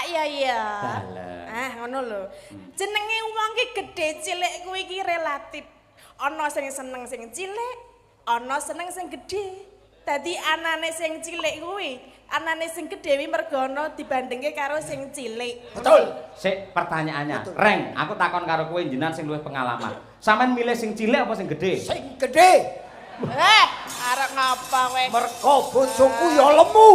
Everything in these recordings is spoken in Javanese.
Pak ya ya. Dalah. Ah, ngono lho. Jenenge wong ki gedhe cilik kuwi ki relatif. Ana sing seneng sing cilik, ana seneng sing gedhe. Dadi anane sing cilik kuwi, anane sing gedhe kuwi mergo ana dibandingke karo sing cilik. Betul. Sik, pertanyaannya. Betul. Reng, aku takon karo kowe jenengan sing luwih pengalaman. Sampeyan milih sing cilik apa sing gedhe? Sing gedhe. Eh, arep ngapa kowe? Mergo bojoku ya lemu.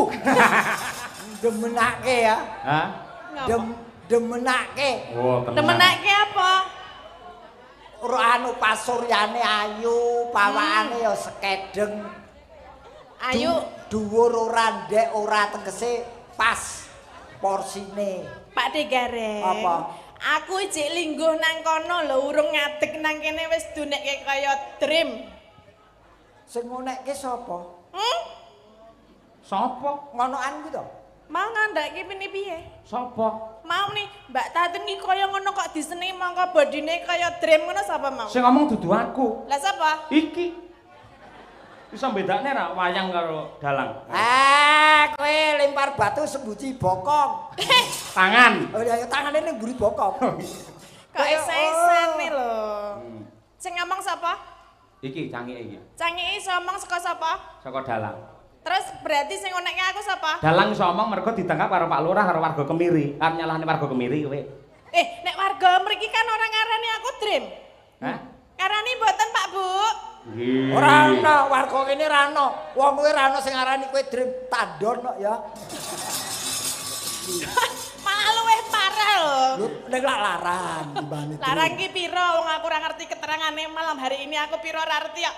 Demenake ya. Hah? Ngapa? Demenake. Oh, tenan. Demenake apa? Ora anu pasuryane ayu, pawakane ya sekedeng. Ayu, Dhuwur ora ndek ora tegese pas porsine. Pak De Gareng. Apa? Aku ijik lingguh nang kono lho, urung ngadeg nang kene wis dunekke kaya dream. Sing ngonekke sapa? Hmm? Sopo? Ngonokan kuwi to? Mau ngandhake pini piye? Sopo? Mau nih, Mbak Tatin ki kaya ngono kok disenengi mongko bodine kaya dream ngono sapa mau? Sing ngomong dudu aku. Lah sapa? Iki. Bisa bedakne ra wayang karo dalang? Ah, kowe lempar batu sembunyi bokong. Tangan. Oh iya, tangane ning mburi bokong. Kok esa-esane lho. Sing ngomong sapa? Iki cangike iki. Cangike iso ngomong saka sapa? Saka dalang. Terus berarti sing ngonekke aku sapa? Dalang iso omong mergo ditangkap karo Pak Lurah karo warga Kemiri. Arep nyalahne warga Kemiri kowe. Eh, nek warga mriki kan ora ngarani aku dream. Hah? Ngarani mboten Pak Bu? Nggih. Ora ana warga kene ora ana. Wong kowe ora ana sing ngarani kowe dream tandon kok ya. Malah luwih parah lho. Lho ning lak larang timbane. Larang ki piro wong aku ora ngerti keterangane malam hari ini aku piro ora ngerti kok.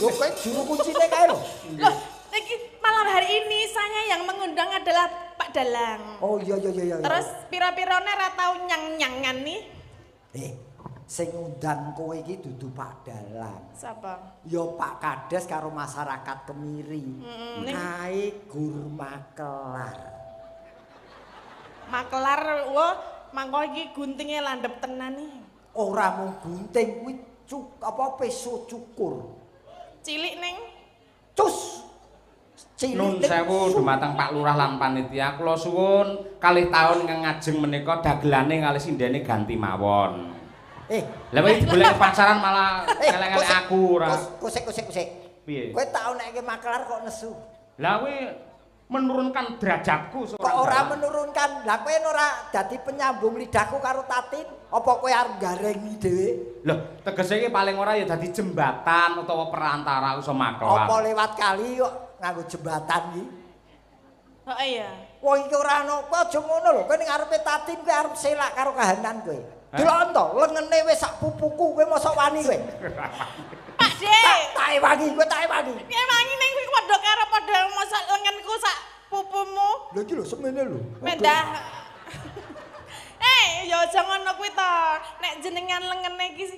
Lho kowe juru kuncine kae lho. Loh, iki malam hari ini saya yang mengundang adalah Pak Dalang. Oh iya iya iya iya. Terus piro-pirone ora tau nyang-nyangan nih. Eh, sing ngundang kowe iki dudu Pak Dalang. Sapa? Ya Pak Kades karo masyarakat Kemiri. Ning Kae gur makelar. Makelar wo mangko iki guntinge landhep tenan nih. Ora mung gunting kuwi apa peso cukur. Cilik ning Cus. Cilik Nun ning sewu dumateng Pak Lurah lan panitia, kula suwun kalih taun ingkang ngajeng menika dagelane kalih sindene ganti mawon. Eh, Lah kowe digolek pacaran malah eh, ngelek-ngelek kosek, aku ora. Kosek kosek kosek. Piye? Kowe tau nek makelar kok nesu. Lah kowe menurunkan derajatku seorang Kok ora dalang. Menurunkan? Lah kowe ora dadi penyambung lidahku karo Tatin? Apa kowe arep garengi dhewe? Loh, tegese iki paling ora ya dadi jembatan utawa perantara iso makelar. Apa lewat kali kok nganggo jembatan iki? Oh iya. Wong iki ora ono, kowe aja ngono lho. Kowe ning ngarepe Tatin kowe arep selak karo kahanan kowe. Delok to, lengene wis sak pupuku, kowe mosok wani kowe. Pak De. Tak ewangi, kowe tak ewangi. Ewangi ning kuwi padha karo padha mosok lengenku sak pupumu. Lho iki lho semene lho. Mendah. Eh, ya aja ngono kuwi to. Nek jenengan lengene iki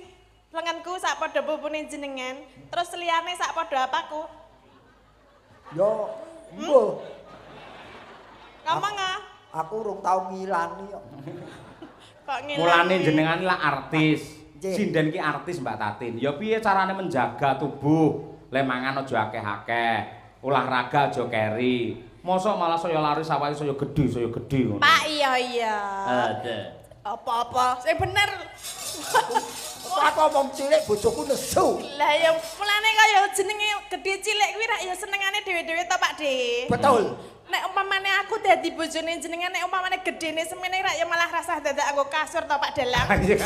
lengenku sak padha pupune jenengan, terus liyane sak padha apaku? Ya, mbuh. Ngomong ah. Aku urung tau ngilani kok. Kok ngilani? Mulane jenengan lah artis. Nggih. Sinden ki artis Mbak Tatin. Ya piye carane menjaga tubuh? Le mangan aja akeh-akeh, olahraga aja keri. Mosok malah saya laris awake saya gede ngono. Pak iya iya. Ada. Apa-apa? Sing bener. Kok aku omong cilik bojoku nesu. Lah ya mulane kaya jenenge gedhe cilik kuwi rak ya senengane dhewe-dhewe to Pak De. Betul. Nek umpamane aku dadi bojone jenengan nek umpamane gedene semene rak ya malah rasah dadak anggo kasur to Pak Dalang. Iki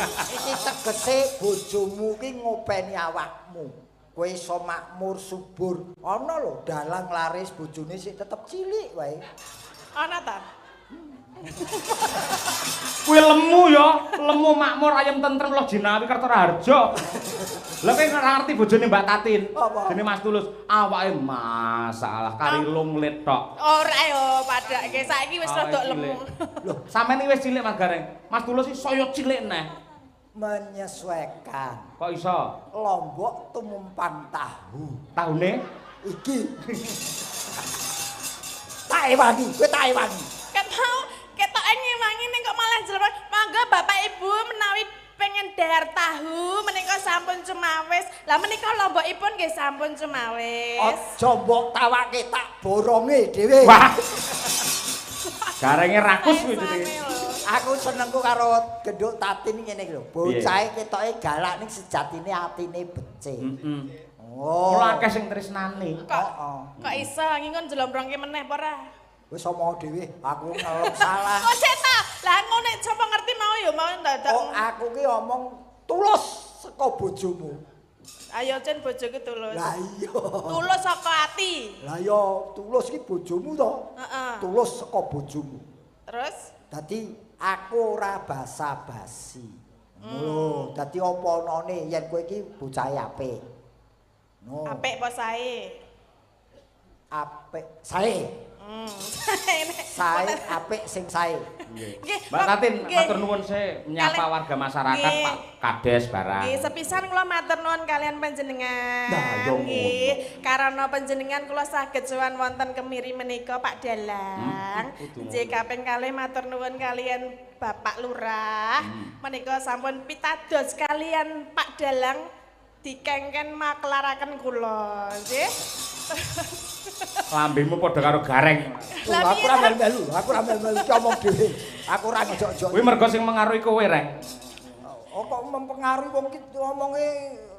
tegese bojomu ki ngopeni awakmu. Kowe iso makmur subur. Ana lho dalang laris bojone sik tetep cilik wae. Ana ta? Kuwi lemu ya, lemu makmur ayem tentrem loh jinawi Kertoraharjo. Lah kowe ora ngerti bojone Mbak Tatin. Apa? Jenenge Mas Tulus, awake masalah kari lunglit tok. Ora yo padake saiki wis Awake rada lemu. cilik. Loh, sampean iki wis cilik Mas Gareng. Mas Tulus iki saya cilik neh. Menyesuaikan. Kok iso? Lombok tumumpang tahu. Tahune Iki. Tak ewangi, kowe tak ewangi. Ket mau ketoke ngewangi ning kok malah jelema. Monggo Bapak Ibu menawi pengen dahar tahu menika sampun cumawis. Lah menika lombokipun nggih sampun cumawis. Aja mbok tawake tak boronge dhewe. Wah. Garenge rakus kuwi jenenge. Aku senengku karo genduk Tatin ngene iki lho. Bocahe ketoke galak ning sejatine atine becik. Heeh. Oh. Kula akeh sing tresnane. Kok iso ngingon jlombrongke meneh apa ora? Wis omong dhewe, aku ngelok salah. Kok sik ta? Lah ngono nek sapa ngerti mau ya mau ndadak. Oh, aku ki omong tulus saka bojomu. Ayo cen bojoku tulus. Lah iya. Tulus saka ati. Lah iya, tulus ki bojomu to. Heeh. Tulus saka bojomu. Terus? Dadi aku ora basa-basi. Lho, dadi apa anane yen kowe iki bocahe apik. No. Apik apa sae? Apik sae. Sae apik sing sae. Nggih. Mbak Tatin matur nuwun sik menyapa warga masyarakat Pak Kades barang. Nggih, sepisan kula matur nuwun kalian panjenengan. Nggih, karana panjenengan kula saged sowan wonten Kemiri menika Pak Dalang. Nggih, kaping kalih matur nuwun kalian Bapak Lurah. Menika sampun pitados kalian Pak Dalang dikengken maklaraken kula, nggih. Lambemu padha karo gareng. Aku ora melu-melu, aku ora melu-melu iki omong dhewe. Aku ora ngejok-jok. Kuwi mergo sing mengaruhi kowe, Reng. Oh, kok mempengaruhi wong iki omonge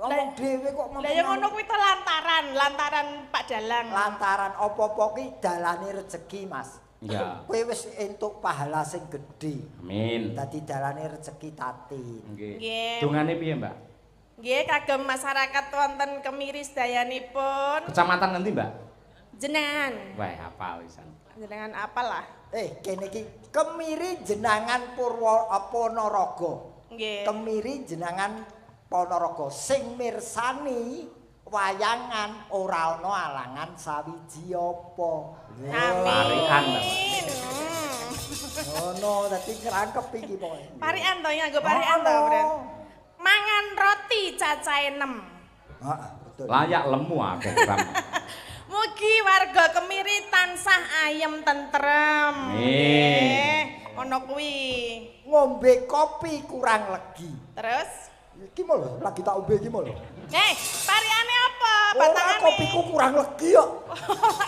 omong dhewe kok mempengaruhi. Lah ya ngono kuwi to lantaran Pak Dalang. Lantaran apa-apa ki dalane rejeki, Mas. Iya. Kowe wis entuk pahala sing gedhe. Amin. Dadi dalane rejeki Tatin. Nggih. Dongane piye, Mbak? Nggih, kagem masyarakat wonten Kemiri sedayanipun. Kecamatan ngendi, Mbak? Jenengan. Wah, hafal pisan. Jenengan apal lah. Kene iki Kemiri Jenangan Purwo Ponorogo. Nggih. Kemiri Jenangan Ponorogo sing mirsani wayangan ora ana alangan sawiji apa. Amin. Ngono, dadi ngrangkep iki pokoke. Parikan to nganggo parikan to, Bren. Mangan roti cacahe 6. Heeh, betul. Layak lemu akeh, Bang. Mugi warga Kemiri tansah ayem tentrem. Amin. Ngono kuwi. Ngombe kopi kurang legi. Terus? Iki mau lho, lagi tak ombe iki mau lho. Parikane apa? Batangane. Ora kopiku kurang legi kok.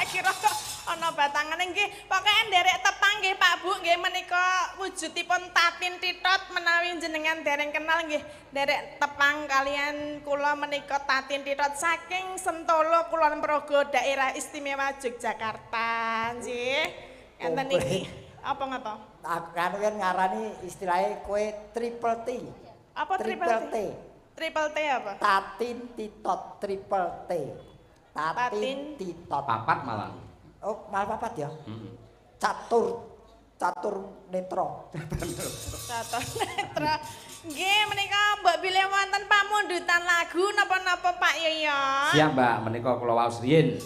Kira kok ana batangane nggih. Pokoke nderek tepang nggih Pak Bu nggih menika wujudipun Tatin Titot menawi jenengan dereng kenal nggih nderek tepang kalian kula menika Tatin Titot saking Sentolo Kulon Progo Daerah Istimewa Yogyakarta nggih. Enten iki apa ngopo? Aku kan ngarani istilahnya kowe triple T. Apa triple T? Triple T apa? Tatin Titot triple T. Tatin Titot. Papat malah. Oh, malah papat ya? Catur netro. Catur netro. Nggih, menika mbok bilih wonten pamundutan lagu napa-napa Pak Yoyo. Siap, Mbak, menika kula waos riyin.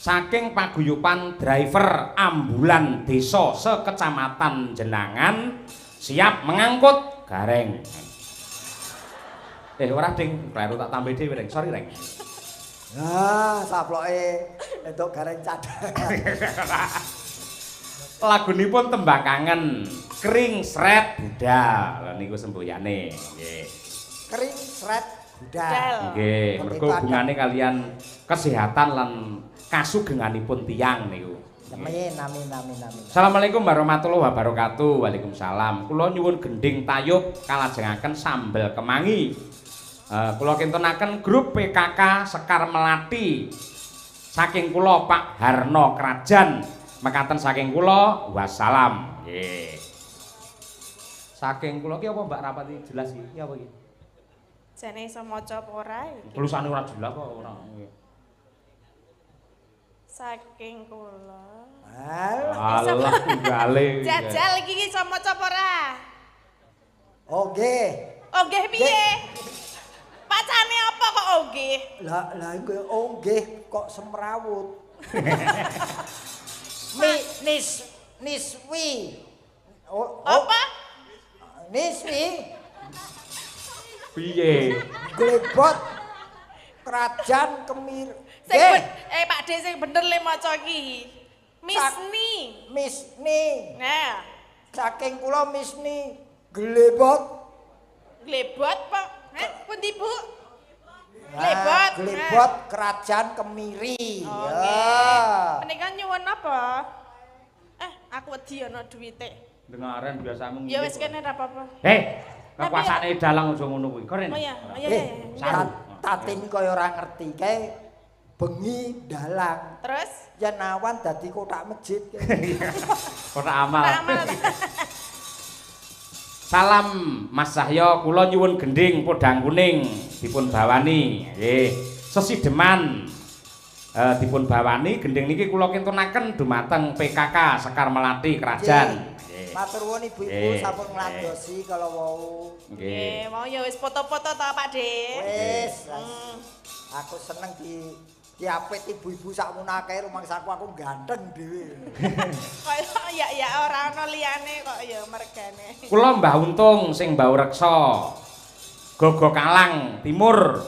Saking paguyuban driver ambulan desa sekecamatan Jenangan siap mengangkut gareng. Ora ding, kleru tak tambahi dhewe, Reng. Sorry, Reng. Nah, saploke entuk gareng cadangan. Lagunipun tembang kangen, Kring Sret Budal. Lha niku semboyane, nggih. Kring Sret Budal. Nggih, mergo hubungane kalian kesehatan lan kasugenganipun tiyang niku. Amin, amin, amin, amin. Assalamualaikum warahmatullahi wabarakatuh. Waalaikumsalam. Kula nyuwun gending tayub kalajengaken sambel kemangi. Kula kintenaken grup PKK Sekar Melati. Saking kula Pak Harno Krajan. Mekaten saking kula wassalam. Nggih. Saking kula ki apa Mbak rapati jelas iki? Ki apa iki? Jane iso maca apa ora iki? Tulisane ora jelas kok ora. Saking kula. Alah tunggale. Jajal iki iso maca apa ora? Oh nggih. Oh nggih piye? Pacane apa kok oh nggih? Lah lah nggih oh nggih kok semrawut. Mi nis niswi. Oh, apa? Niswi. Piye? Glebot Kerajaan Kemir. Pak D sing bener le maca iki. Misni. Misni. Nah, saking kula Misni glebot. Glebot, Pak. Heh, pundi, Bu? Glebot. Glebot Kerajaan Kemiri. Oh, ya. Menika nyuwun apa? Aku wedi ana duwite. Dengaren biasamu. Ya wis kene ora apa-apa. Kekuasane dalang aja ngono kuwi. Koren. Oh iya, iya. Tatin kaya ora ngerti kae bengi dalang. Terus yen awan dadi kotak masjid. Kotak amal. Salam Mas Cahyo, kula nyuwun gending podang kuning dipun bawani. Nggih. Sesideman dipun bawani gending niki kula kintunaken dumateng PKK Sekar Melati Krajan. Nggih. Matur nuwun ibu-ibu sampun nglandosi kala wau. Nggih, mau ya wis foto-foto to Pak De. Wis. Aku seneng di diapit ibu-ibu sakmono akeh rumangsaku aku ganteng dhewe. Kaya ya ora ana liyane kok ya mergane. Kula Mbah Untung sing mbau reksa. Gogo Kalang Timur.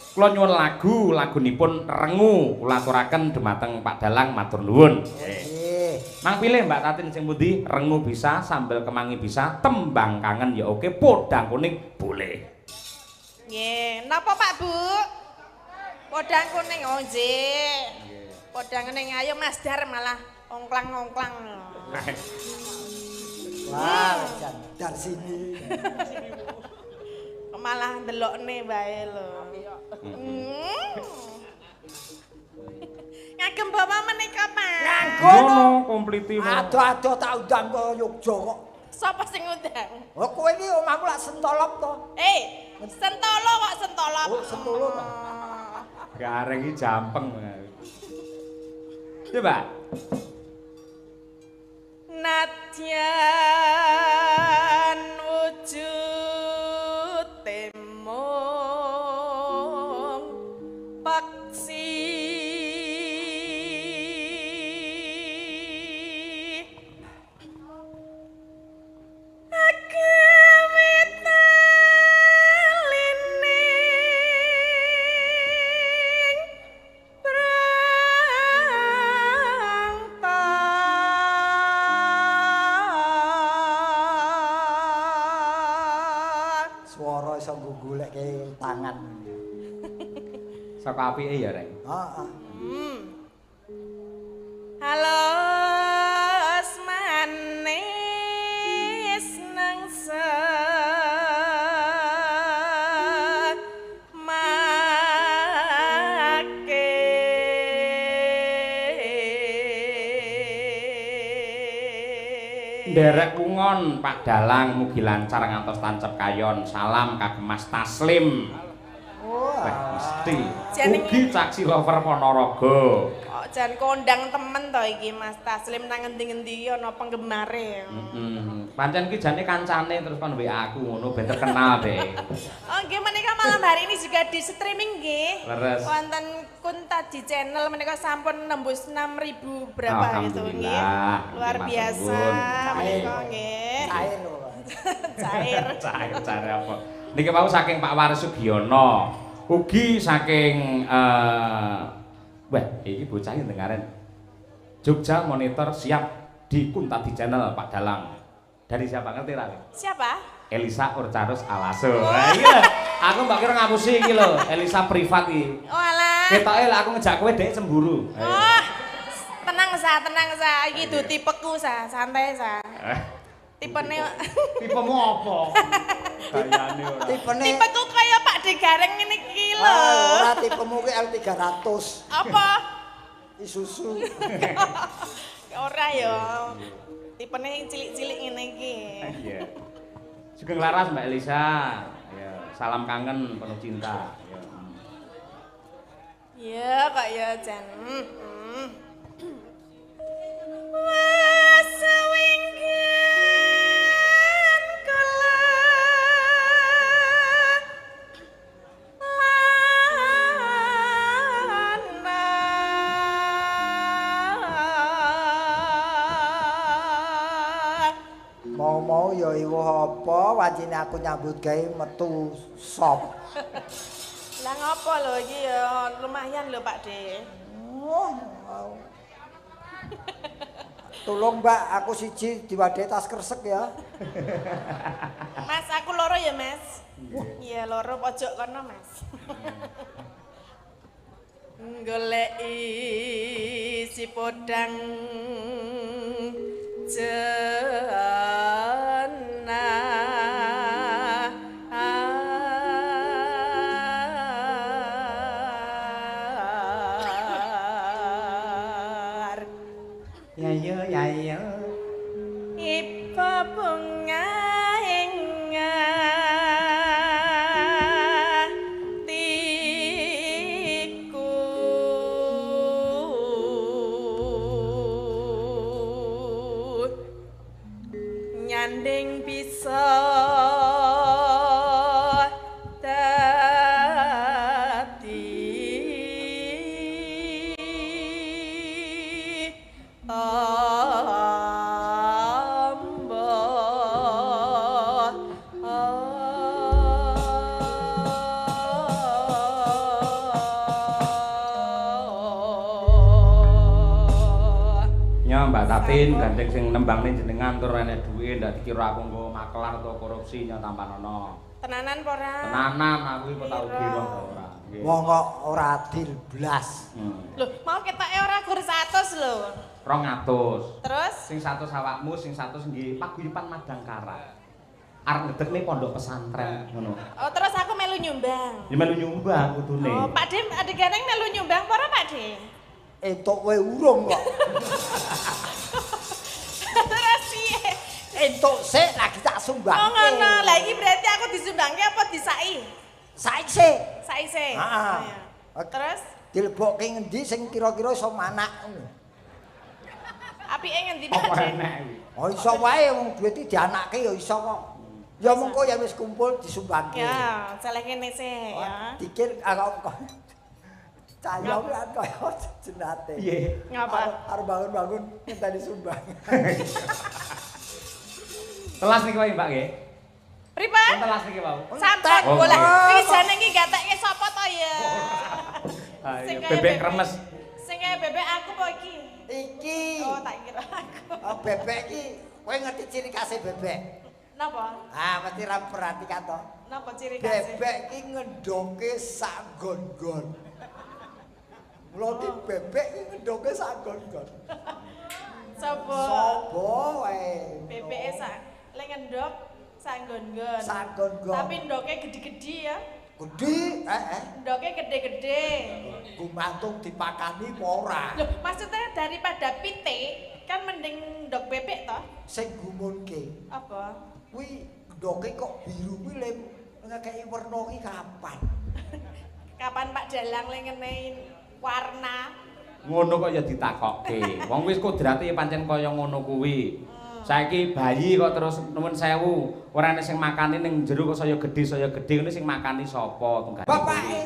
Kula nyuwun lagu, lagunipun Rengu kula aturaken dumateng Pak Dalang matur nuwun. Nggih. Mang pilih Mbak Tatin sing pundi? Rengu bisa, sambel kemangi bisa, tembang kangen ya oke, podang kuning boleh. Nggih, napa Pak Bu? Podang kuning, oh nggih. Podang kuning, ayo Mas Dar malah ongklang-ongklang. Wah, jan Dar sini. Malah ndelokne wae lho. Ngagem bawa menika, Pak. Nganggo no kompliti. Adoh-adoh tak undang ke Yogya kok. Sapa sing ngundang? Oh, kowe iki omahmu lak Sentolop to. Sentolo kok Sentolop. Oh, Sentolo to. Gareng iki jampeng. Coba. Nadyan wujud temung paksi tangan. Saka apike ya, Reng. Heeh. Halus manis nang semake. Nderek wungon Pak Dalang mugi lancar ngantos tancep kayon. Salam kagem Mas Taslim. Wah, mesti. Ugi Caksi Lover Ponorogo. Kok jan kondang temen to iki Mas Taslim nang ngendi-ngendi ana penggemare. Heeh. Pancen iki jane kancane terus kon WA aku ngono ben terkenal deh. Oh nggih, menika malam hari ini juga di streaming nggih. Leres. Wonten Kuntadi channel menika sampun nembus 6.000 berapa gitu nggih. Luar biasa menika nggih. Cair lho. Cair. Cair cair apa? Niki wau saking Pak Waris Sugiono. Ugi saking wah iki bocah iki dengaren. Jogja Monitor siap di Kuntadi channel Pak Dalang. Dari siapa ngerti ra? Siapa? Elisa Orcarus Alaso. Lah iya, aku mbak kira ngapusi iki lho, Elisa privat iki. Oh alah. Ketoke lek aku ngejak kowe dhek cemburu. Oh. Tenang sa, tenang sa. Iki du tipeku sa, santai sa. Tipene tipemu apa? Gayane ora. Tipene tipeku kaya Pak De Gareng ngene iki lho. Ora tipemu ki L300. Apa? Isuzu. Ora ya. Tipene yang cilik-cilik ngene iki. Iya. Sugeng laras Mbak Elisa. Ya, salam kangen penuh cinta. Ya. Iya kok ya jan. Wasewinggen kala lana. Mau-mau ya iwuh apa wancine aku nyambut gawe metu sop. Lah ngopo lho iki ya lumayan lho Pak De. Oh. Tolong Mbak, aku siji diwadhahi tas kresek ya. Mas, aku loro ya, Mas. Iya, loro pojok kono, Mas. Goleki si podang Jenah. Ya ya ya ya. Ipa bunga ing atiku. Nyanding bisa dadi amba. Nya Mbak Tatin gandeng sing nembangne jenengan tur enek duwe ndak dikira aku nggo makelar atau korupsi nya tampanono. Tenanan apa ora? Tenanan aku iki kok tau girong ta ora. Nggih. Wong kok ora adil blas. Lho, mau ketoke ora gur 100 lho. 200. Terus Sing 100 awakmu, sing 100 nggih paguyuban Madangkara. Arep ngedekne pondok pesantren ngono. Oh, terus aku melu nyumbang. Ya melu nyumbang kudune. Oh, Pak De, adik ganteng melu nyumbang apa ora Pak De? Entuk kowe urung kok. Terus piye? Entuk sik lagi tak sumbangke. Oh ngono. Lah iki berarti aku disumbangke apa disai? Saiki sik. Saiki sik. Heeh. Terus dilebokke ngendi sing kira-kira iso manak ngono. Apike ngendi Pak Apa De? enek kuwi? Oh iso wae wong duit iki dianakke ya iso kok. Ya mengko ya wis kumpul disumbangke. Ya, celeh kene sik ya. Dikir kok cahya kan kaya jenate. Piye? Ngapa? Arep bangun-bangun ngenteni sumbang. Telas niki wae Mbak nggih. Pripun? Telas niki wau. Sampun Oh, bola. nggih. Iki jane iki gatekke sapa to ya? Ayo Sing kaya bebek kremes. Sing kaya bebek aku apa iki? Iki. Oh, tak kira aku. Oh, bebek iki kowe ngerti ciri khasnya bebek? Napa? Ah, mesti ra perhatikan to. Napa ciri khasnya? Bebek iki ngendoke sak nggon-nggon. Mula ki bebek iki ngendoke sak nggon-nggon. Sapa? Sapa wae? Bebeke sak lek ngendok sak nggon-nggon. Sak nggon-nggon. Tapi ndoke gede-gede ya. Gedhi, heeh. Ndoke gede-gede. Gumantung dipakani apa ora? Loh, maksudnya daripada pitik kan mending ndok bebek toh? Sing gumunke Apa? kuwi ndoke kok biru kuwi le ngekeki werna ki kapan? Kapan Pak Dalang le ngenei warna? Ngono kok ya ditakokke. Wong wis kodrate ya pancen kaya ngono kuwi. Saiki bayi kok terus nuwun sewu, ora ana sing makani ning jero kok saya gedhe ngono sing makani sapa tunggale. Bapake.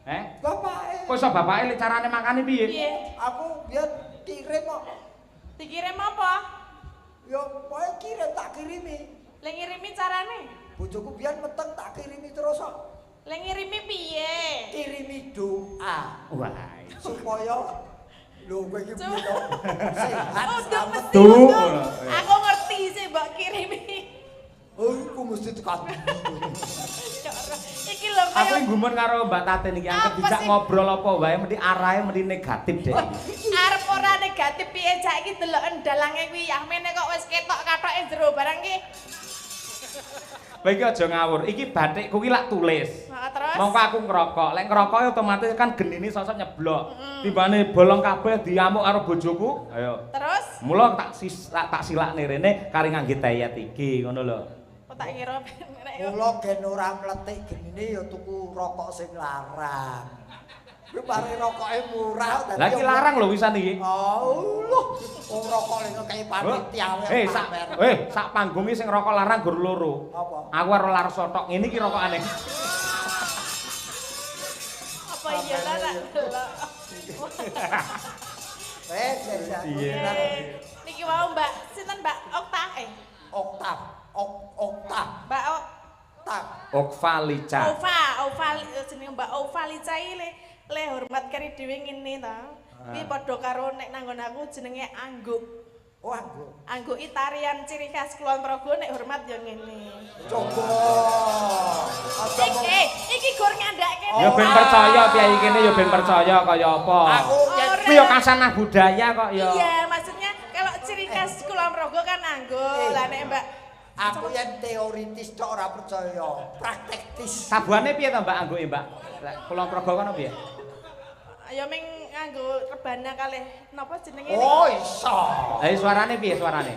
Eh? Bapake. Kok iso bapake lek carane makani piye? Piye? Aku biyen kirim kok. Dikirim apa? Ya pokoke kirim tak kirimi. Le ngirimi carane? Bojoku biyen meteng tak kirimi terus kok. Le ngirimi piye? Kirimi doa Wah. supaya lho kowe iki piye to? Sehat Oh, selamat. mesti Duh, untung. ngono. Aku ngerti sih mbok kirimi. Oh, iku mesti tekan. Iki lho Aku kaya gumun karo Mbak Tatin iki angkat Apa dijak sih? ngobrol apa wae mesti arahe mesti negatif deh. arep ora negatif piye cak iki deloken dalange kuwi yahmene kok wis ketok katoke jero barang ki. Kowe iki aja ngawur. Iki bathikku ki lak tulis. Nah, terus Mongko aku ngerokok. Lek ngerokok ya otomatis kan genine sosok nyeblok. Timbane bolong kabeh diamuk karo bojoku. Ayo. Terus Mula tak tak silakne rene kari ngangge tayat iki ngono lho. kok tak kira nek Mula gen ora mletik genine ya tuku rokok sing larang. Kuwi mari rokoke murah dadi Lah iki larang lho wisan iki. Oh, lho, wong rokok lek ngekeki panitia Eh sak sak panggung iki sing rokok larang gur loro. Apa? Aku karo Larso tok ngene iki rokokane. Apa iya ta tak delok. Eh, jajak. Iya. Niki wau Mbak, sinten Mbak Okta eh Oktav, oktav, Mbak tak. Okva Lica. Ova, Ova jenenge Mbak Ova Lica iki le hormat kari dhewe ngene ta. Kuwi padha karo nek nanggon aku jenenge angguk. Oh, angguk. Angguk iki tarian ciri khas Kulon Progo nek hormat ya ngene. Coba. Aja Iki iki gur ngandhake. Ya ben percaya piye kene ya ben percaya kaya apa. Aku yen Kuwi ya kasanah budaya kok ya. Iya, maksudnya kalau ciri khas Kulon Progo kan nganggo. Lah nek Mbak aku yen teoritis tok ora percaya, praktektis. Sabuhane piye to Mbak anggoke Mbak? Lek Kulon Progo kono piye? Ya ming nganggo rebana kalih napa jenenge? Oh iso. Lah suarane piye suarane?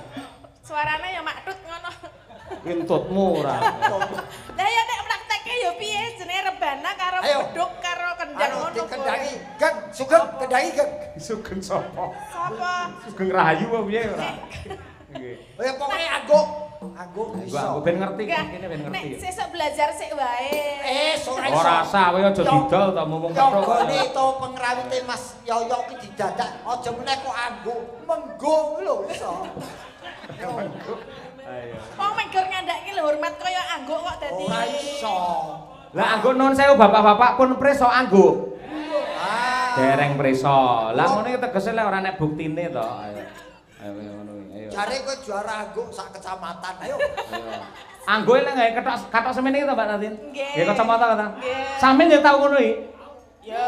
Suarane ya maktut ngono. Kentutmu ora. Lah ya nek prakteke ya piye jenenge rebana karo beduk karo kendang ngono. Dikendangi, Geng, Sugeng, kendangi Geng. Sugeng sapa? Sapa? Sugeng Rahayu apa piye ora? Nggih. Ya pokoke angguk. Angguk iso. Aku ben ngerti kene ben ngerti. Nek sesuk belajar sik wae. Ora iso. Ora usah kowe aja didol to mumpung kethok. Yogane to pengrawite Mas Yoyo ki didadak aja meneh kok angguk, menggo lho iso. Ayo. Wong menggur ngandhake lho hormat kaya angguk kok dadi. Ora iso. Lah angguk nuwun sewu bapak-bapak pun preso angguk. Ah. Dereng preso. Lah ngono iki tegese lek ora nek buktine to. Ayo. Ayo ngono kuwi. Ayo. Jare kowe juara angguk sak kecamatan. Ayo. Ayo. Angguke lek gawe kathok semene iki to Mbak Tatin? Nggih. Nggih kacamata ta. Nggih. Sampeyan ya tau ngono iki? Ya,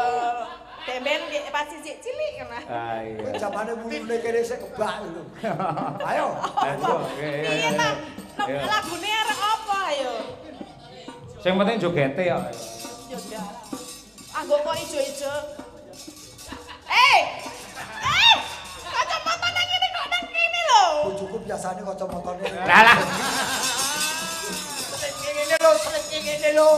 demben nggih pas sisik cilik ngono. Ah iya. Kowe jamane wulune kene sik kebak lho. Ayo. Piye ta? Lagune arek apa ayo? Sing penting jogete kok. Joget. Angguk kok ijo-ijo. Eh! Eh! Kacamata nang ngene kok nang kene lho. Bojoku biasane kacamatane. Lah lah. Ngene lho, sering ngene lho.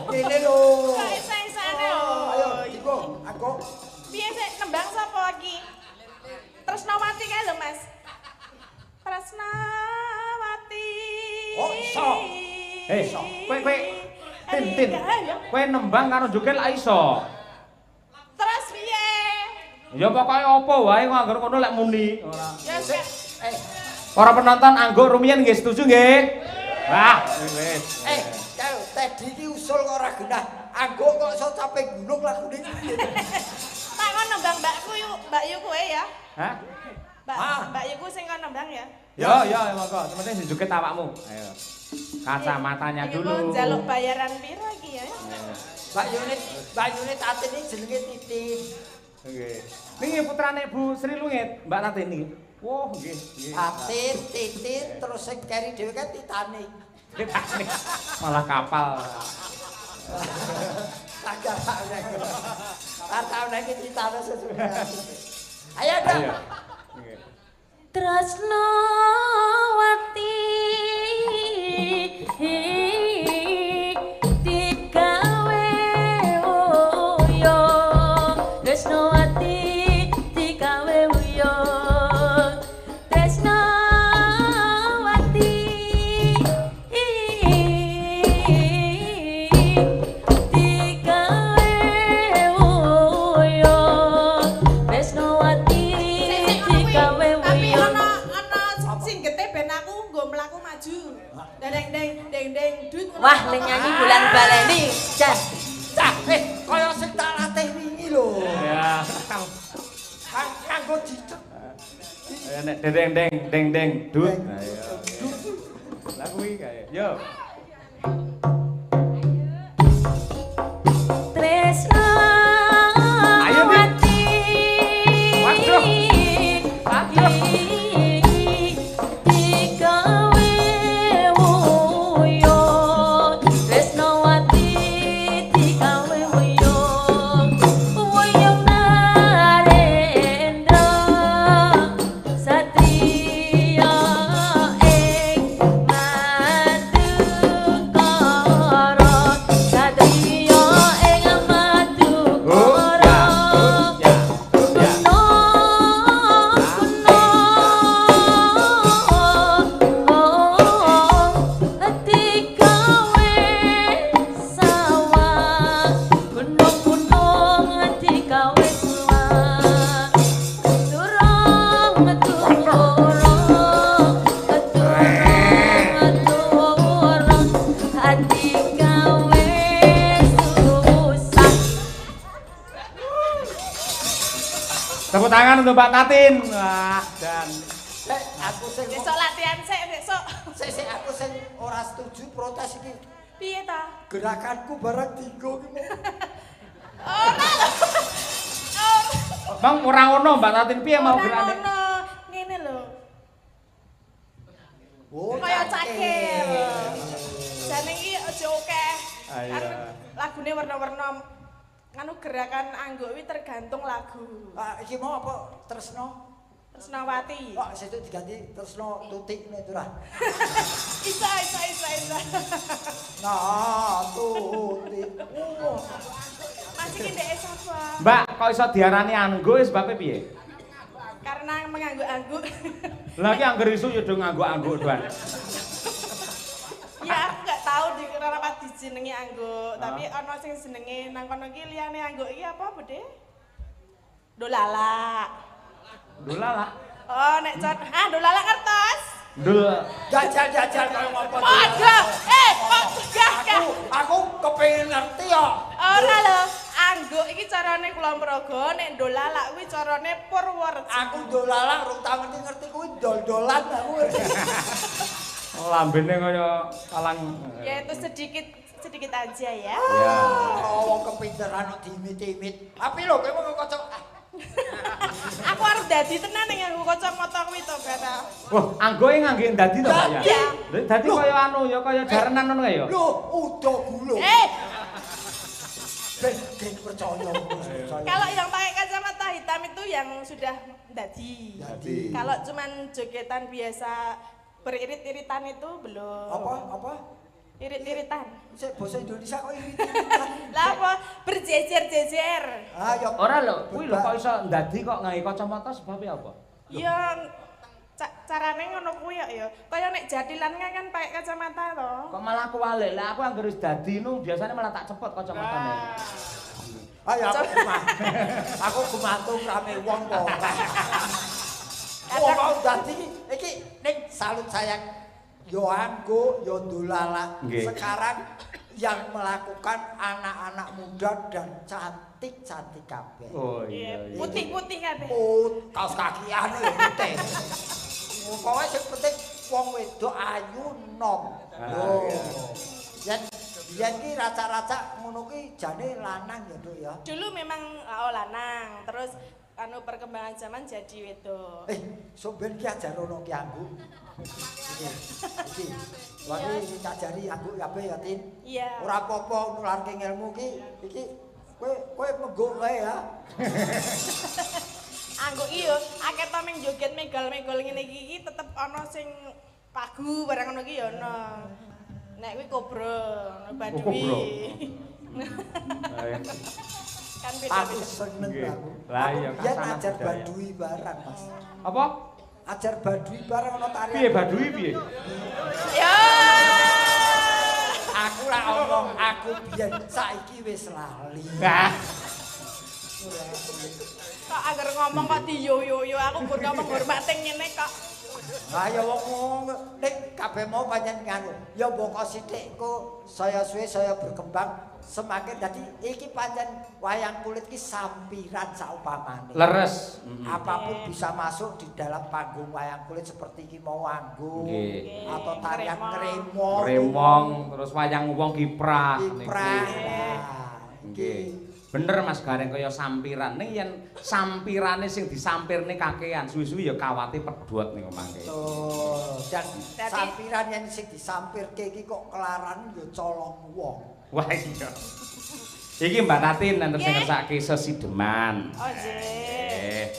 Ngene lho. Kok isa-isane lho. Ayo, Diko, aku. Piye sik nembang sapa iki? Tresnawati kae lho, Mas. Tresnawati. Oh, iso. Eh, kowe Tin, kowe nembang karo joget lak iso. Terus piye? Ya pokoke apa wae kok anggere ngono lek muni ora. Ya sik. Para penonton angguk rumiyin nggih setuju nggih? Wah, wis. Kae Teddy iki usul kok ora genah. Angguk kok iso capek gunung lagune iki. Tak kon nembang mbakku yuk, Mbak Yu kowe ya. Hah? Mbak Yuku sing kon nembang ya. Ya, ya monggo. Sing penting sing joget awakmu. Ayo. Kacamatanya dulu. Iki njaluk bayaran piro iki ya? Mbak Yuni Tatin iki jenenge Titin. Nggih. Niki putrane Bu Sri Lungit, Mbak Tatin niki. Wah, nggih, nggih. Tatin, Titin terus sing keri dhewe kan Titanic. Titanic. Malah kapal. Agak tak iki Titanic sesudah. Ayo, Dok. Nggih. Tresnawati digawe uyo, Tresnawati digawe uyo, Tresnawati digawe uyo, Tresnawati digawe uyo. Deng deng deng deng dut. Wah, le nyanyi bulan baleni. Jan. Cah, kaya sing tak latih wingi lho. Ya. Kanggo dicet. Nek deng deng deng deng dut. Ayo. Lah kuwi kae. Yo. Tresnawati. Waduh. Waduh. Tepuk tangan untuk Mbak Tatin. Wah, dan aku sing besok latihan sik besok. Sik aku sing ora setuju protes iki. Piye ta? Gerakanku barang dinggo ki. Ora lho. Bang ora ono Mbak Tatin piye mau gerakane? Ora ono. Ngene lho. Oh, Kaya cakil. Jane iki aja akeh. Kan lagune warna-warna nganu gerakan angguk kuwi tergantung lagu. Ah, iki mau apa Tresno? Tresnawati. Kok sesuk diganti Tresno Tutik ngene itu ra. Isa isa isa isa. Nah, Tutik. Mas iki ndeke sapa? Mbak, kok iso diarani angguk sebabe piye? Karena mengangguk-angguk. Lah iki angger isu ya do ngangguk-angguk doan. Ya aku gak tahu di kenapa dijenengi angguk, tapi ana sing jenenge nang kono iki liyane angguk iki apa, Bude? Dolalak. Dolalak. Oh, nek con ah dolalak kertas. Dul. Jajal-jajal kaya ngopo. Padha. Eh, kok gah gah. Aku kepengin ngerti kok. Ora lho, angguk iki carane kula mraga, nek dolalak kuwi carane Purworejo. Aku dolalak rung tau ngerti-ngerti kuwi dol-dolan aku. Lambene kaya kalang. Ya itu sedikit sedikit aja ya. Iya. Oh, wong kepinteran kok diimit-imit. Tapi lho kowe mau kocok. Aku arep dadi tenan ning nganggo kacamata kuwi to, Bara. Wah, anggoke ngangge dadi to, Pak ya? Iya. Dadi kaya anu ya kaya jarenan ngono kae ya. Lho, udo gula. Eh. Ben percaya, percaya. Kalau yang pakai kacamata hitam itu yang sudah dadi. Kalau cuman jogetan biasa beririt-iritan itu belum. Apa? Apa? Irit-iritan. Sik basa Indonesia kok irit-iritan. Lah apa? Berjejer-jejer. Ah ya. Ora lho, kuwi lho kok iso ndadi kok nggawe kacamata sebabe apa? Ya carane ngono kuwi ya. Kaya nek jathilan kan pakai kacamata to. Kok malah kuwalik. Lah aku anggere wis dadi nu biasane malah tak cepot kacamatane. Ayo aku aku gumantung rame wong kok. Wong kok dadi iki ning salut sayang yo anggo yo dolalak. Sekarang yang melakukan anak-anak muda dan cantik-cantik kabeh. Oh iya. Putih-putih kabeh. Kaos kakian yo putih. Pokoke sing penting wong wedok ayu nom. Lho. Yen biyen ki raca-raca ngono ki jane lanang ya, Nduk ya. Dulu memang lanang, terus anu perkembangan zaman jadi wedok. Eh, sok ben ki ajarono ki anggo. Iki. Wah iki cajari anggo kabeh ya, Tin. Iya. Ora apa-apa nularke ngelmu ki. Iki kowe kowe menggok wae ya. Anggo iki yo akeh to ming joget megal-megol ngene iki iki tetep ana sing pagu barang ngono iki ya ana. Nek kuwi kobra, badui. Kan beda-beda. Aku seneng aku. Lah iya kan ajar badui barang, Mas. Apa? Ajar badui barang ana tarian. Piye badui piye? Ya. Aku ra omong, aku biyen saiki wis lali. Kok agar ngomong kok diyo-yo-yo aku gur ngomong hormate ngene kok. Lah ya wong ning kabeh mau pancen nganu. Ya mbok sithik kok saya suwe saya berkembang semakin dadi iki pancen wayang kulit iki sampiran saupamane. Leres. Apapun bisa masuk di dalam panggung wayang kulit seperti iki mau anggo atau tarian ngremong. Ngremong terus wayang wong kiprah niku. Kiprah. Nggih. Bener Mas Gareng kaya sampiran. Ning yen sampirane sing disampirne kakean, suwi-suwi ya kawate pedhot niku mangke. Betul. Dan sampiran yen sing disampirke iki kok kelaran ya colong wong. Wah iya. Iki Mbak Tatin enten sing ngersake sesideman. Oh nggih.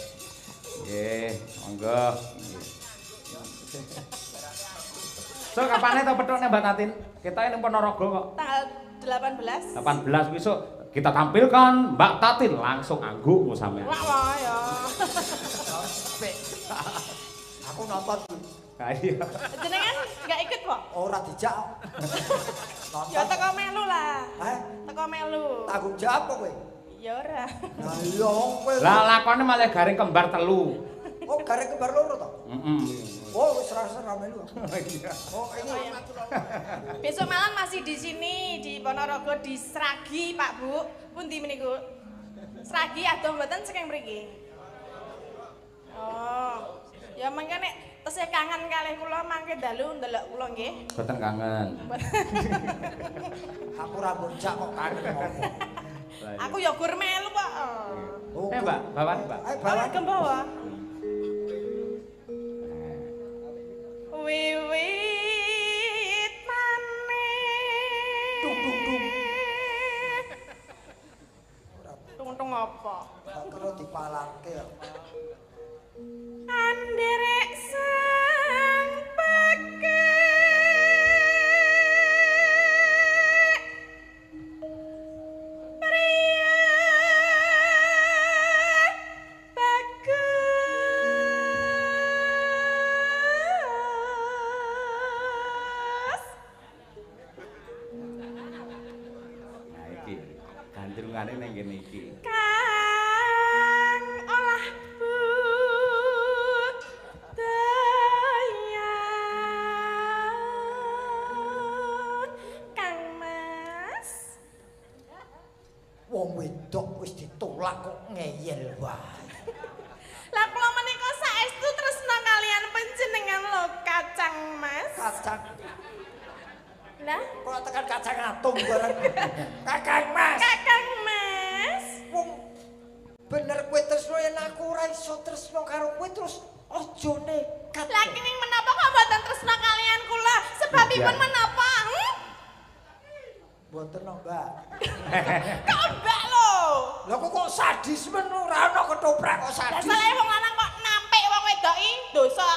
Nggih, monggo. So kapane to pethukne Mbak Tatin? Ketoke ning Ponorogo kok. Tanggal 18. 18 besok. Kita tampilkan Mbak Tatin langsung anggukmu sampean. Wah wah ya. Aku nonton. Ha iya. Jenengan enggak ikut, Pak? Ora dijak. Nonton. Ya teko melu lah. Heh? Teko melu. Tanggung jawab kok kowe? Ya ora. Lah iya kowe. Lah lakone malah garing kembar telu. Oh, garing kembar loro to? Heeh. Oh, wis ra melu. Iya. Oh, ini besok malam masih di sini di Ponorogo di Sragi, Pak Bu. Pundi meniku? Sragi adoh mboten saking mriki. Oh. Ya mangke nek tesih kangen kalih kula mangke dalu ndelok kula nggih. Mboten kangen. Aku ora bocah kok kangen ngopo. Aku ya gur melu kok. Eh, Mbak, bawan, Mbak. Ayo bawan gembawa. Wiwi Tung tung tung. Tung-tung apa? Tak kira dipalangke. Anderek sang pekek pria bagus. Nah iki gandrungane ning kene iki. Kang olah budaya Kang Mas. Wong wedok wis ditolak kok ngeyel wae. Lah kula menika saestu tresna kalian panjenengan lho Kacang Mas. Kacang. Lah Kok tekan kacang atom bareng. Kakang Mas. Kakang Mas. Wong bener kowe tresno yen aku ora iso tresno karo kowe terus aja nekat. Lah kenging menapa kok mboten tresna kalian kula? Sebabipun menapa? Mboten no, Mbak. Kok Mbak lho? Lah kok sadis men ora ana ketoprak kok Lah sadis. salah wong lanang kok nampik wong wedok iki dosa.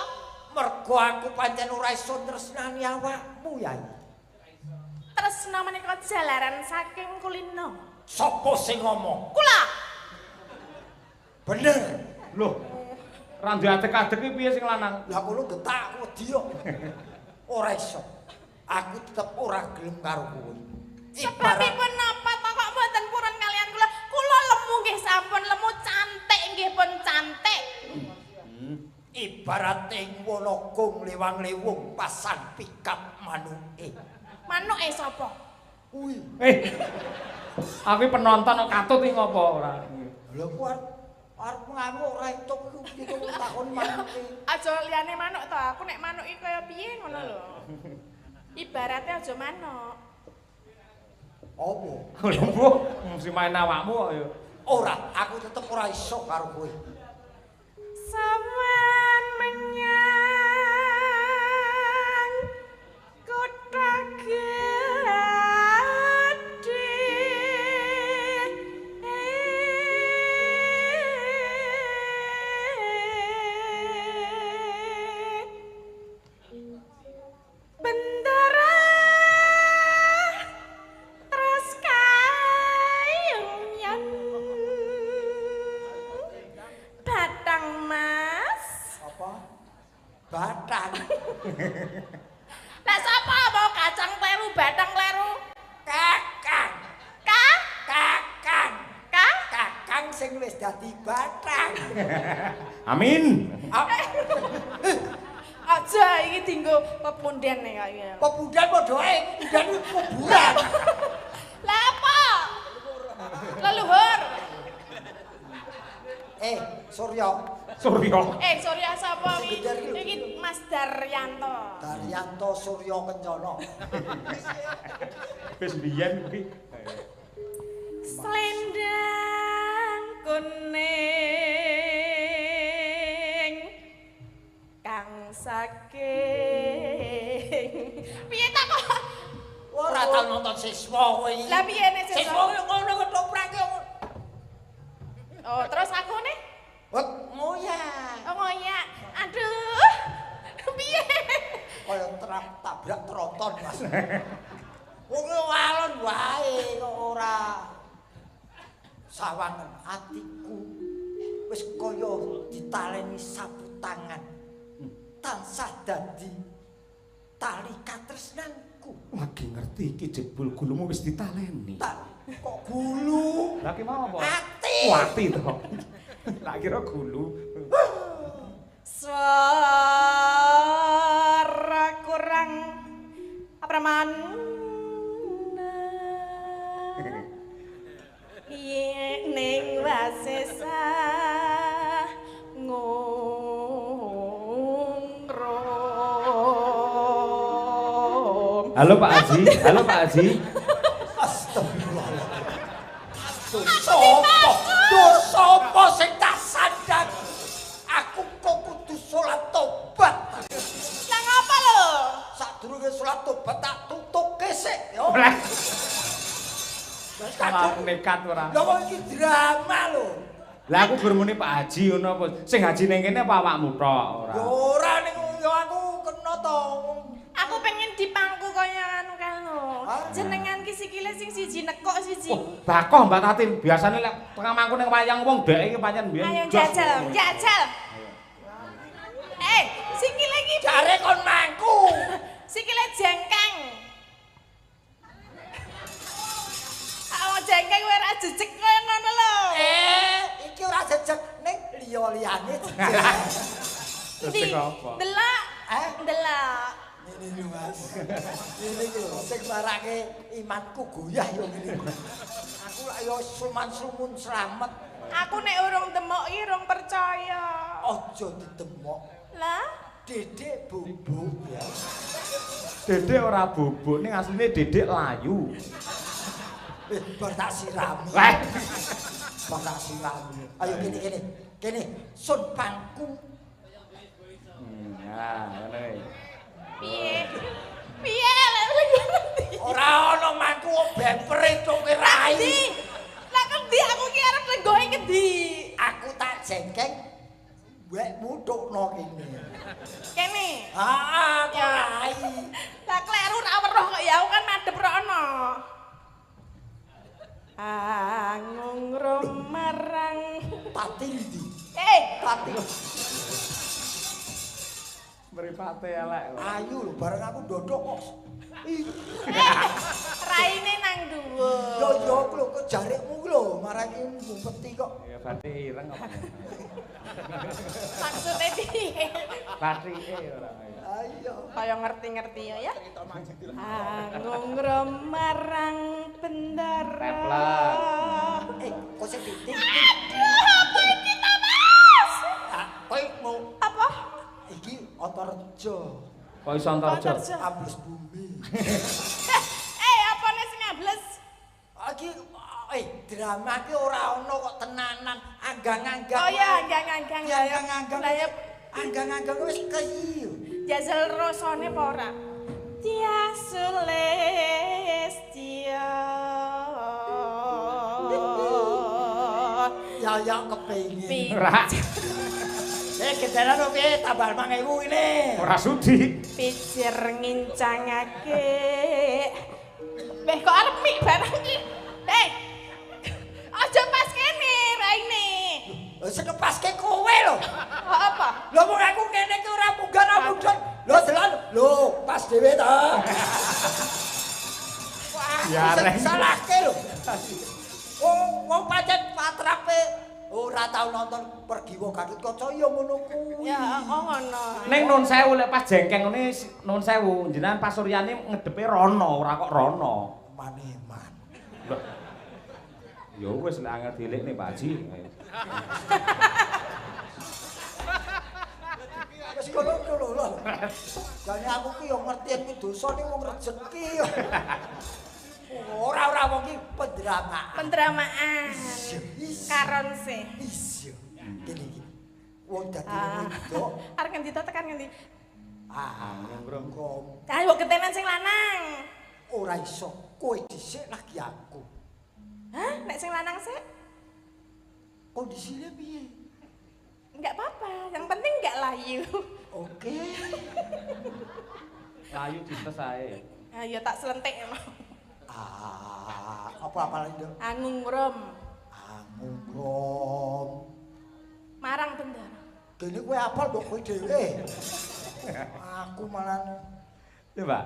Mergo aku pancen ora iso tresnani awakmu, Yai. Tresna menika jalaran saking kulino. Sopo sing ngomong? Kula. Bener. Loh. Ra ndek adeg-adeg iki piye sing lanang? Lah kono getak aku wedi kok. Ora iso. Aku tetep ora gelem karo kowe. Sebabipun napa to kok mboten purun kalian kula? Kula lemu nggih sampun lemu, cantik nggih pun cantik. Ibarate ngono gong lewang-lewung pasang pikap manuke. Manuke sapa? Kuwi. Aku penonton kok katut iki ngopo ora? Lha ku arep ngamuk ora entuk iku piye kok takon manuke. Aja liyane manuk to, aku nek manuk iki kaya piye ngono lho. Ibarate aja manuk. Apa? Lho mbok mesti main awakmu kok ya. Ora, aku tetep ora iso karo kowe. Sawan menyang kutha gedhe. Bendera terus kayunyan Batang Mas. Apa? Batang. Lah sapa mau kacang kleru batang kleru? Kakang. Ka? Kakang. Ka? Kakang sing wis dadi batang. Amin. Aja iki dienggo pepunden nek kaya. Pepunden padha ae, pepunden kuwi kuburan. Lah apa? Leluhur. Surya. Surya. Surya sapa iki? Iki Mas Daryanto. Daryanto Surya Kencana. Wis biyen kuwi. Selendang kuning kang saking. Piye ta kok? Ora tau nonton siswa kowe iki. Lah piye nek siswa? Siswa ngono ketoprak ki. Oh, terus aku nih? Wek ngoyak. Oh, ngoyak. Aduh. Piye? Kaya tabrak tronton, Mas. Wong alon wae kok ora. Sawangen atiku wis kaya ditaleni sapu tangan. Tansah dadi tali katresnanku. Lagi ngerti iki jebul gulumu wis ditaleni. Kok gulu? Lah ki mau apa? Ati. Oh, ati to. Tak kira gulu. Suara kurang pramana. Yen ning wasesa ngungrum. Halo Pak Haji, halo Pak Haji. Astagfirullah. Dosa apa sing tak sandang? Aku kok kudu salat tobat. Lah ngapa lho? Sadurunge salat tobat tak tutuke sik yo. Wis Aku nekat ora. Lha kok iki drama lho. Lah aku gur muni Pak Haji ngono apa. Sing haji ning kene apa awakmu tok ora? Ya ora ning ya aku kena to. Aku pengen dipangku kaya anu kae lho. Jenengan ki sikile sing siji nekuk siji. Oh, bakoh Mbak Tatin. Biasane lek tengah mangku ning wayang wong dhek iki pancen biyen. Ayo jajal, jajal. Eh, sikile iki jare kon mangku. Sikile jengkeng. Awak jengkeng kowe ora jejeg kaya ngono lho. Eh, iki ora jejeg ning liya-liyane jejeg. Jejeg apa? Delok. Eh, delok. Ngene lho Mas. Ngene iki lho sing marake imanku goyah yo ngene. Aku lak yo suman-sumun slamet. Aku nek urung demok iki urung percaya. Aja didemok. Lah, Dedek bubuk ya. Dedek ora bubuk ning asline dedek layu. Bar tak sirami. Lah, bar tak sirami. Ayo kene kene. Kene sun pangku. Ya, ngono iki. Piye? Piye lek ngerti? Ora ana mangku bemper entuke rai. Lah kendi aku ki arep lenggohe kendi? Aku tak jengkeng wekmu tukno kene. Kene. Heeh, kok rai. Lah kleru ra weruh kok ya aku kan madhep rono. Angungrum marang pati ndi? Eh, pati. Mripate elek. Ayu lho bareng aku ndodok kok. Raine nang dhuwur. Yo yo lho kok jarikmu lho marake ngumpeti kok. Ya bathi ireng apa. Maksude piye? Bathike ora. Ayo. Kaya ngerti-ngerti ya. Angungrum marang bendara. Teplek. Eh, kok sing titik. Aduh, apa iki ta, Mas? Kowe mau apa? Iki Antareja. Kok iso Antareja? Ambles bumi. Eh, apane sing ambles? Iki drama ki ora ana kok tenanan, anggang-anggang. Oh iya, anggang-anggang. Ya anggang-anggang. Lah ya anggang-anggang wis keyi. Jajal rasane apa ora? Tia Sulistya. Ya ya kepengin. Ora. Kedalan piye tambah 5000 ini. Ora sudi. Picir ngincangake. Beh kok arep mik barang iki. Hei. Aja pas kene raine. Lho sing ngepaske kowe lho. Apa? Lho wong aku ngene iki ora munggah ora mudhun. Lho delok. Lho pas dhewe ta. Wah, sing salahke lho. Wong pancen patrape ora tau nonton Pergiwa Gatotkaca ya ngono kuwi. Ya, oh ngono. Ning nun sewu lek pas jengkeng ngene nun sewu jenengan pasuryane ngedepe rono ora kok rono. Maneman. Lho. Ya wis lek angel dilikne Pak Haji. Wis kono lho lho. Jane aku ki yo ngerti yen dosa ning wong rejeki. Ora-ora wong iki pendramaan. Pendramaan. Karon sih. Iya. Kene iki. Wong dadi wong wedok. Arep ngendi to tekan ngendi? Ah, ngrum. Ayo ketenan sing lanang. Ora iso. Kowe dhisik lagi aku. Hah? Nek sing lanang sik? Kondisine piye? Enggak apa-apa, yang penting enggak layu. Oke. Layu dites ae. Ayo tak selentik emang. Ah, apa-apa lagi, Dok? Angungrum. Angungrum. Marang bendara. Dene kowe apal mbok kowe dhewe. Aku malah. Ya, Mbak.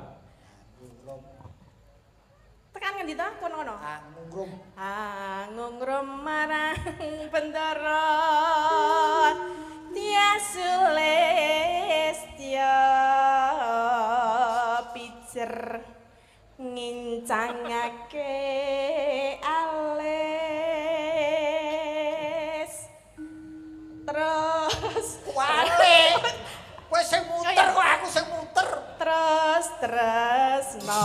Angungrum. Tekan ngendi to? Kono-kono. Angungrum. Angungrum marang bendara. Tia Sulistya pijer ngincangake alis. Terus wale. Kowe sing muter kok aku sing muter. Terus tresno.